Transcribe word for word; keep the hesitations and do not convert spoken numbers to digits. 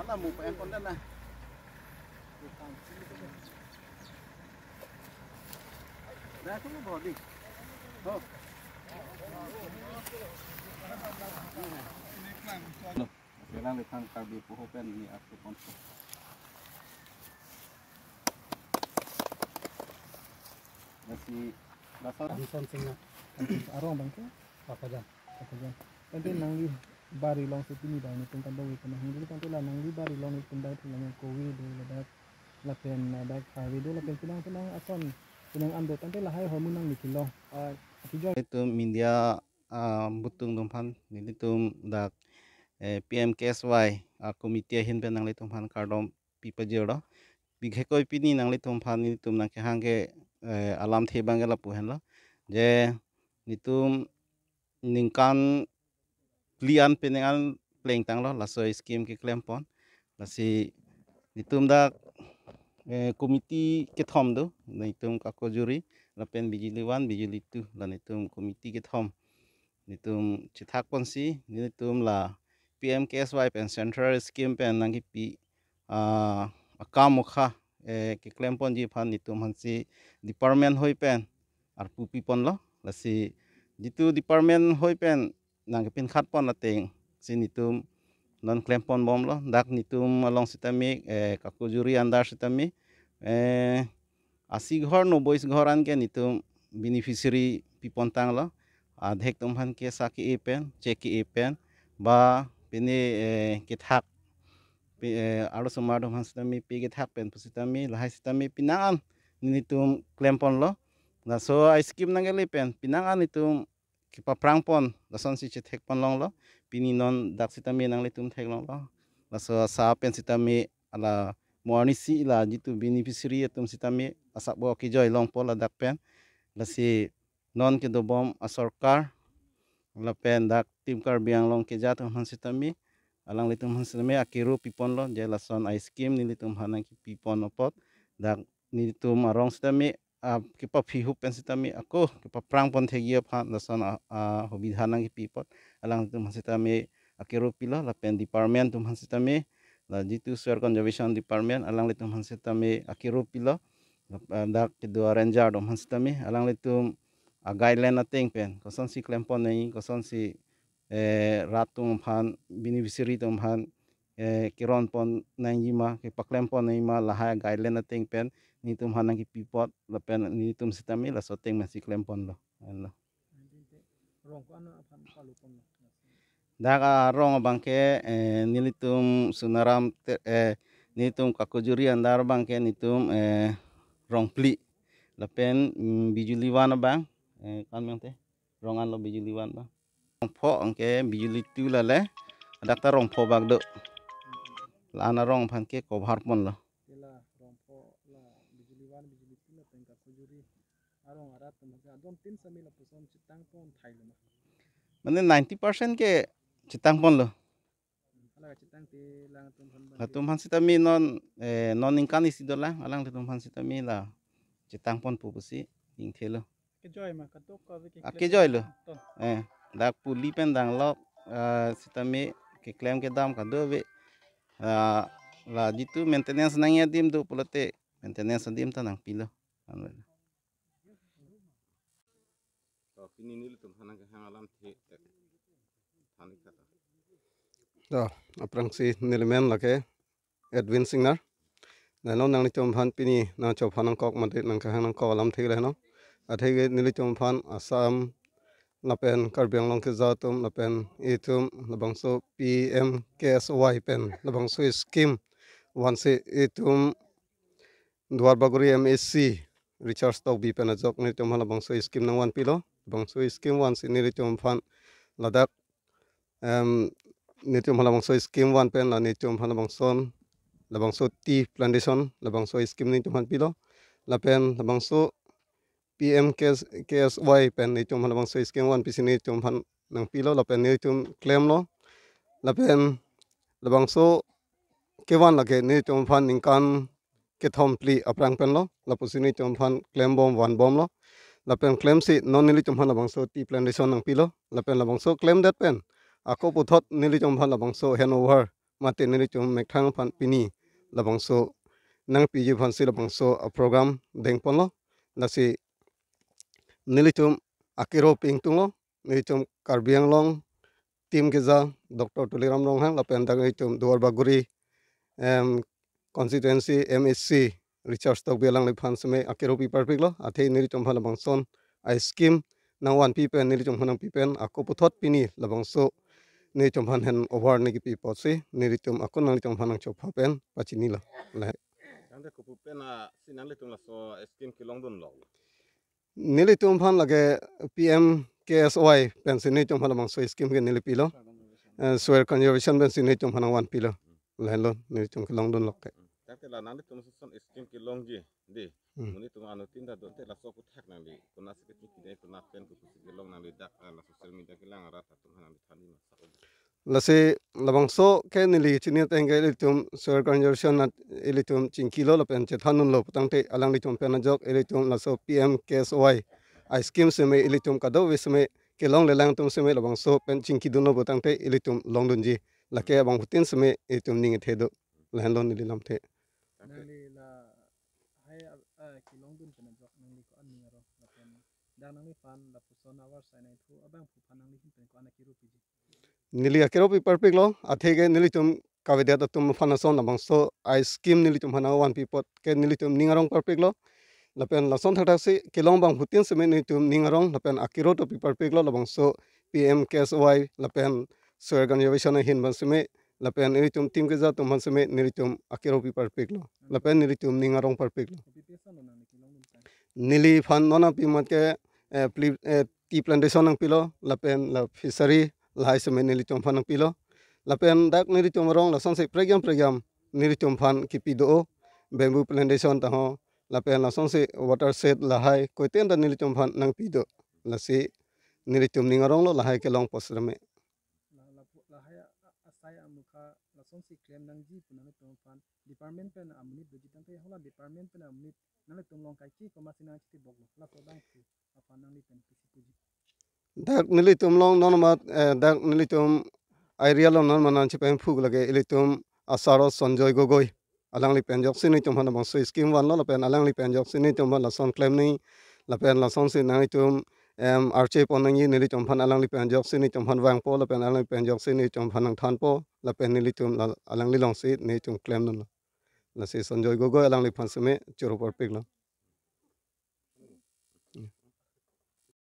Tamu pa en pon dan na. Dah, itu mau body. Oh. Sekarang datang Karbi Puho pen ni aku pon. Masih basah. Anson Singna. Arong bang ke? Papajan. Papajan. Tangte nangli bari alongsi pini bang nelitum kado ke kena hingdul tangte la nangli bari along nelitum dak pulang kovi do ladak lapen ladak harve do lapen penang penang ason penang an do tangte lahai hormu nangli kilong. Ah, kijoi. Itu media, ah, butung atum aphan nelitum dak, eh, P M K S Y, ah, committee ahin pen nanglitum aphan kardom pi pajirlo. Bikhe koi pini nanglitum aphan nelitum nangkehang ke, eh, alamthe abang ke lapu henlo. Je nelitum ningkan phli an penang an plengtanglo laso scheme keklem pon. Lasi nelitum dak, eh, committee kethom do, nelitum Kakojuri, lapen Bijuli one, Bijuli two, la nelitum committee kethom. Nelitum chethak ponsi, nelitum la P M K S Y pen central scheme pen nangkipi, ah, akam mokha, eh, keklem ponji aphan nelitum aphansi department hoi pen arpu pi ponlo. Lasi jitu department hoi pen nangkepinkhat pon atengsi nelitum non klem pon bomlo. Dak nelitum along sitame, eh, Kakojuri under sitame, eh, asi ghor noboi ghor an ke nelitum beneficiary pi pon tanglo. Adhek atum aphan ke sa ke-e pen, cheque ke-e pen, ba pine, eh, kethak, pi-, eh, arlosomar atum aphan sitame pe kethak pen pusitame, lahai sitame penang an nelitum klem ponlo. Laso a-scheme nangkele pen penang an nelitum kepaphrang pon, lasonsi chethek pon longlo. Pini non dak sitame nanglitum theklonglo. Laso asa pen sitame la mo arnisi la jitu beneficiary atum sitame asap bo kejoi longpo ladak pen. Lasi non kedobom asorkar lapen dak Team Karbi Anglong keja atum aphan sitame, alanglitum aphan sitame akiru pi ponlo, je lason a-scheme nelitum aphan nangkipi pon apot, dak nelitum arong sitame, ah, kepaphihup pen sitame, ako kepaphrang pon thekji aphan lason a, a, hobidha nangkipi apot, alanglitum aphan sitame akiru pilo, lapen department atum aphan sitame, la jitu Soil Conservation Department, alanglitum aphan sitame akiru pilo, lap-, ah, dak kedo a-ranger atum aphan sitame, alanglitum a-guideline ateng pen kosonsi klem pon nangji, kosonsi, eh, rat atum aphan, beneficiary atum aphan, eh, keron pon nangji ma, kepaklem pon nangji ma, lahai guideline ateng pen nelitum aphan nangkipi apot, lapen nelitum sitame laso ateng pensi klem ponlo. Henlo. Rong ko-an aphan palu ponlo? Dak arong abang ke, eh, nelitum Sonaram Te-, eh, nelitum Kakojuri under abang ke nelitum, eh, rong phli. Lapen, mm, Bijuli one abang, eh, kan mang te? Rong anlo Bijuli one abang. Rong pho anke Bijuli two lale, dak ta rong pho bak do. La-an arong aphan ke cover ponlo. Ila rong pho la Bijuli one, Bijuli two lapen Kakojuri arong arat atum aphan adon tin sami lapuson chetang pon thailo ma? Mane ninety percent ke chetang ponlo. Hala chetang te lang atum aphan bang. Latum aphan sitame non, eh, non ningkan isi dolang, alanglitum aphan sitame la chetang ponpo pusi ingthelo. Kejoi ma, kadokave ke. Ah, kejoi lo. Ton. Eh, dak puli pen danglok, ah, sitame keklem kedam kadokave. Ah, la jitu maintenance nangji adim do pulote, maintenance adim ta nangpilo. Anlo. To, pini nelitum aphan nangkehang alamthe tek than ik tha. To, aphrangsi neli men lake Edwin Singnar. Nano nanglitum aphan pini nangchophan nangkok mate nangkehang nangkok alamthe le no. Atheke nelitum aphan Assam lapen Karbi Anglong keja atum lapen itum labangso P M K S Y pen labangso scheme vansi itum Duar Bagori M A C Richard Tokbi pen ajok nelitum aphan labangso scheme nangvanpilo. Labangso scheme vansi nelitum aphan ladak, em, nelitum aphan labangso scheme van pen la nelitum aphan labangson, labangso tea plantation, labangso scheme nelitum aphan pilo. Lapen labangso P M K S, K S Y pen nelitum aphan labangso scheme van pisi nelitum aphan nangpilo, lapen nelitum klemlo. Lapen labangso kevan lake nelitum aphan ningkan kethom phli aphrang penlo, lapusi nelitum aphan klem bom van bomlo. Lapen klemsi non nelitum aphan labangso tea plantation nangpilo. Lapen labangso klemdet pen ako puthot nelitum aphan labangso handover mate nelitum methang aphan pini labangso nangpiji aphansi labangso a-program dengponlo. Lasi nelitum akero pingtunglo, nelitum Karbi Anglong Team Keja Doctor Tuliram Ronghang lapen dak nelitum Duar Bagori, em, constituency M A C Richard Tokbi alangliphan seme akero piparpiklo, athe nelitum aphan labangson a-scheme nangvanpi pen nelitum aphan nangpi pen ako puthot pini labangso nelitum aphan handover nangkipi apotsi nelitum ako nanglitum aphan nangchopha pen pachinilo. Lahai. Tangte kopu pen, ah, si nanglitum laso scheme kelongdunlo? Nelitum aphan lake P M K S Y pensi nelitum aphan labangso scheme ke neli pilo. Eh, soil conservation pensi nelitum aphan nangvanpilo. Lahenlo nelitum kelongdunlo ke. Tangte la nanglitum lason scheme kelongji dei. Hmm. Monit atum anuttin ta do, te laso aphuthak nangli konatsi kachingki dei, konat pen kopusi kelong nangli dak, ah, la social media kelang arat atum aphan nangli thanji ma, sako. Lasi labangso ke neli chini ateng ke ilitum soil conservation nat ilitum chingkilo lapen chethandunlo putangte alanglitum pen ajok ilitum laso P M K S Y a-scheme seme ilitum kadokave seme kelonglelang atum seme labangso pen chingkidunlo putangte ilitum longdunji. Lake abangphutin seme ilitum ning kethe do. Lahenlo neli lamthe. Nangli lahai, ah, ah, kelongdun pen ajok nangli ko-an ning arong lapen dak nangliphan lapuson ahavar sai nangthu abangphu aphan nangli ahin pen ko-an akero piji? Neli akero piparpiklo, athe ke nelitum kavedet atum aphan ason labangso a-scheme nelitum aphan nangvanpi apot ke nelitum ning arong parpiklo. Lapen lason thakthaksi kelong abangphutin seme nelitum ning arong lapen akero ta piparpiklo labangso P M K S Y lapen soil conservation ahin aphan seme lapen nelitum Team Keja atum aphan seme nelitum akero piparpiklo. Lapen nelitum ning arong parpiklo. Kopi pi ason lo nangli kelongdun pen? Neliphan non nangpi amat ke, eh, pli-, eh, tea plantation nangpilo, lapen la fishery, lahai seme nelitum aphan nangpilo. Lapen dak nelitum arong lasonsi prekjam prekjam nelitum aphan kipi do, bamboo plantation ta ho, lapen lasonsi watershed lahai koiten ta nelitum aphan nangpi do. Lasi nelitum ning aronglo lahai kelong apot seme. La, la, lahai a, a, asai amukha lasonsi klem nangji pu nanglitum aphan department pen amonit doji tangte hala department pen amonit nanglitum along kaike komatsi nangchitiboklo, laso abangphu aphan nangli pen pisi puji? Dak nelitum along non amat, eh, dak nelitum area along non amat nangchipemphu lake ilitum asar Sanjoy Gogoi. Alangli pen ajoksi nelitum aphan labangso scheme vanlo lapen alangli pen ajoksi nelitum aphan lason klem nangji lapen lasonsi nanglitum, em, arche pon nangji nelitum aphan alangli pen ajoksi nelitum aphan vangpo lapen alangli pen ajoksi nelitum aphan nangthanpo lapen nelitum la alangli alongsi nelitum klemdunlo. Lasi Sanjoy Gogoi alangliphan seme choro parpiklo.